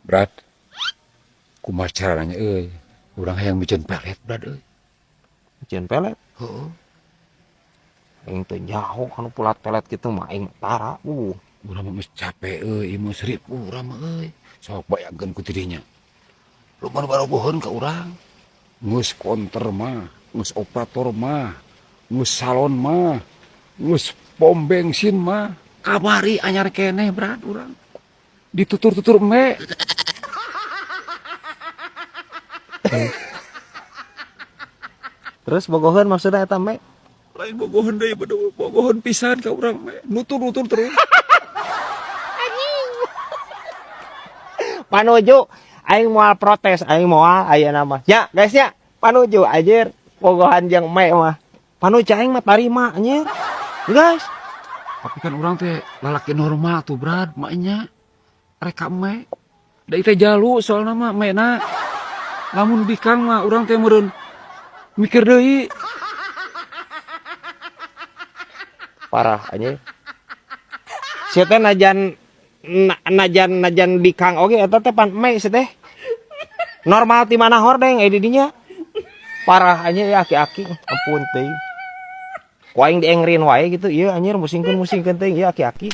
Brad, kumaha caranya euy? Urang hayang miceun pelet, Brad, euy. Miceun pelet? Heeh. Aing teu nyaho kana pulat pelet kitu mah, aing tara. Urang mah geus capek euy, ieu mah seribu urang mah euy. Sok bayangkeun ku dirinya. Loba nu barogoheun ka urang. Geus konter mah, geus operator mah, geus salon mah, geus pom bensin mah. Kamari anyar keneh, Brad, urang. Ditutur-tutur embe. Terus bogoheun maksudna eta embe? Lain bogoheun deui, bogoheun pisan ka urang embe. Nutur-nutur terus. Panuju aing moal protes, aing moal ayeuna mah. Ya, guys ya, panuju anjir bogohan jeung embe mah. Panuju aing mah tarima anjir. Guys. Tapi kan urang teh lalaki normal tuh, Brad, maknya reka embe. Da ieu teh jalu soalna mah emena. Lamun bikang mah urang teh meureun mikir deui. Parah anjir. Sia teh najan najan najan bikang oge eta teh pan embe sia teh. Normal ti mana hordeng di dinya. Parah anjir ya aki-aki, ampun teuing. Ku aing diengrin wae gitu, ieu anjir musingkeun-musingkeun teuing ieu aki-aki.